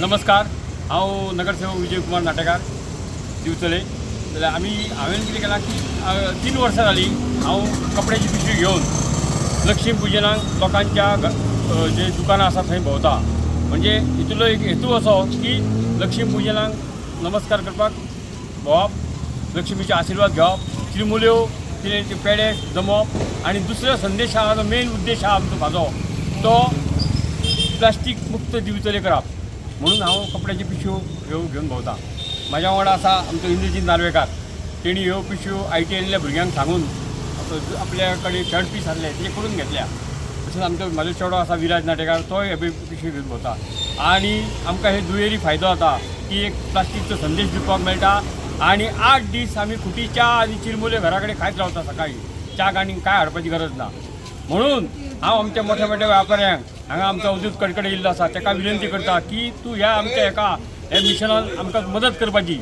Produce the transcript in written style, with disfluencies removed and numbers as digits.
नमस्कार, हांव नगरसेवक विजय कुमार नाटेकार, दिवचले. जाल्यार आमी हांवें कितें केलां की 3 वर्सां जालीं हांव कपड्याची पिशवी घेवन लक्ष्मी पुजनाक लोकांच्या जे दुकानां आसा थंय भोंवता. म्हणजे हितूंतलो एक हेतू असो की लक्ष्मी पुजनाक नमस्कार करपाक भोंवप, लक्ष्मीचे आशिर्वाद घेवप, चिरमुल्यो कितें ते पेडे जमोवप. आनी दुसरो संदेश आहा, जो मेन उद्देश आहा आमचो म्हाजो, तो प्लास्टीक मुक्त दिवचले करप. म्हणून हांव कपड्याची पिशव्यो ह्यो घेवन भोंवता. म्हाज्या वांगडा आसा आमचो इंद्रजीत नार्वेकार. तेणी ह्यो पिशव्यो आयटीआयल्या भुरग्यांक सांगून आपल्या कडेन शर्ट पीस आसले ते करून घेतल्या. तशेंच आमचो म्हाजो चेडो आसा विराज नाटेकार, तोय हे पिशवी घेवन भोंवता. आनी आमकां हे दुयेरी फायदो जाता की एक प्लास्टीकचो संदेश दिवपाक मेळटा आनी 8 दीस आमी खुटी च्या आनी चिरमुल्यो घरा कडेन खायत रावता. सकाळी च्याक आनी कांय हाडपाची गरज ना. म्हणून हांव आमच्या मोठ्या मोठ्या व्यापाऱ्यांक, हांगा आमचो अवधूत कडकडे येयल्लो आसा, ताका विनंती करता की तूं ह्या आमच्या हेका ह्या मिशनान आमकां मदत करपाची.